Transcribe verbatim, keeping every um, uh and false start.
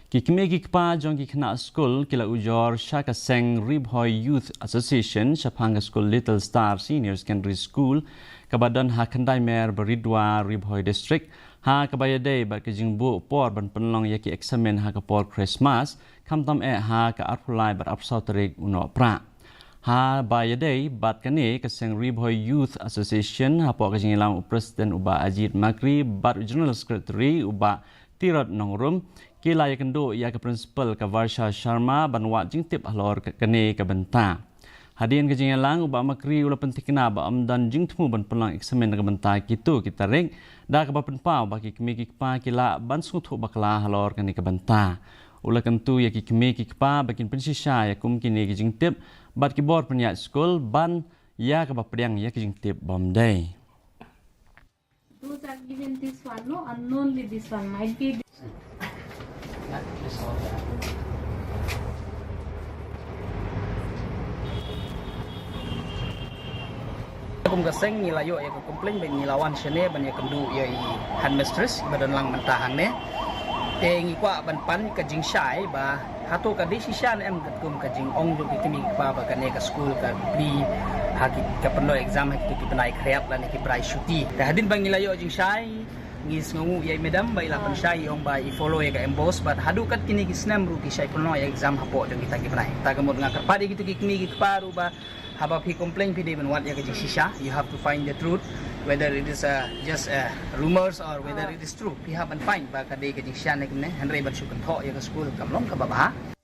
Ki kmie ki kpa jong ki khynnah skul ki la ujor sha ka seng Ri Bhoi Youth Association shaphang ka skul Little Star Senior Secondary School kaba don ha Khyndai-mer Baridua, Ri Bhoi District, ha kaba ïadei bad ka jingbuh por ban pynlong ïa ki eksamin ha ka por Christmas, khamtam eh ha ka arphew lai bad arphew saw tarik u Nohprah. Ha ba ïadei bad kane, ka seng Ri Bhoi Youth Association hapoh ka jingïalang u President u Bah Ajit Makri bad u General Secretary u Bah Tirot Nongrum ki la ïakynduh ïa ka Principal ka Varsha Sharma ban wad jingtip halor ka, kane ka bynta. Hadien ka jingïalang, u Bah Makri u la pynthikna ba ym don jingthmu ban pynlong eksamin na ka bynta kito ki tarik, da kaba pynpaw ba ki kmie ki kpa ki lah ban sngewthuh bakla halor kane ka bynta. U la kyntu ïa ki kmie ki kpa ba kin pynshisha ïa kum kine ki jingtip bad ki bor pynïaid skul ban ïa kaba pdiang ïa ki jingtip bymdei. Those are given this one, no? And only this one might be. Kum ka seng ngi la ïoh ïa ka complaint ba ngi la wan shane ban ïakynduh ïa i headmistress ba don lang mynta hangne. Te ngi kwah ban pan ka jingshai ba hato ka dei shisha ne em katkum ka jingong jong ki kmie ki kpa ba kane ka skul ka plie ha ki, ka pynlong exam ha kito ki bnai khriat lane ki bnai shuti. Te hadien ba ngi la ïoh jingshai, ngi sngewnguh ïa i madam ba i la pynshai, i ong ba i follow ïa ka MBOSE, but haduh kat kine ki snem ruh ki shait pynlong ïa exam hapoh jong kita ki bnai. Ta ka mut nga kyrpad ïa kito ki kmie ki kpa ruh ba haba phi complain phi dei ban wad ïa ka jingshisha. You have to find the truth, whether it is a, just a rumors or whether it is true. Phi hap ban find ba ka dei ka jingshisha ne kumne, hynrei ban shu kynthoh ïa ka skul kam long kaba bha.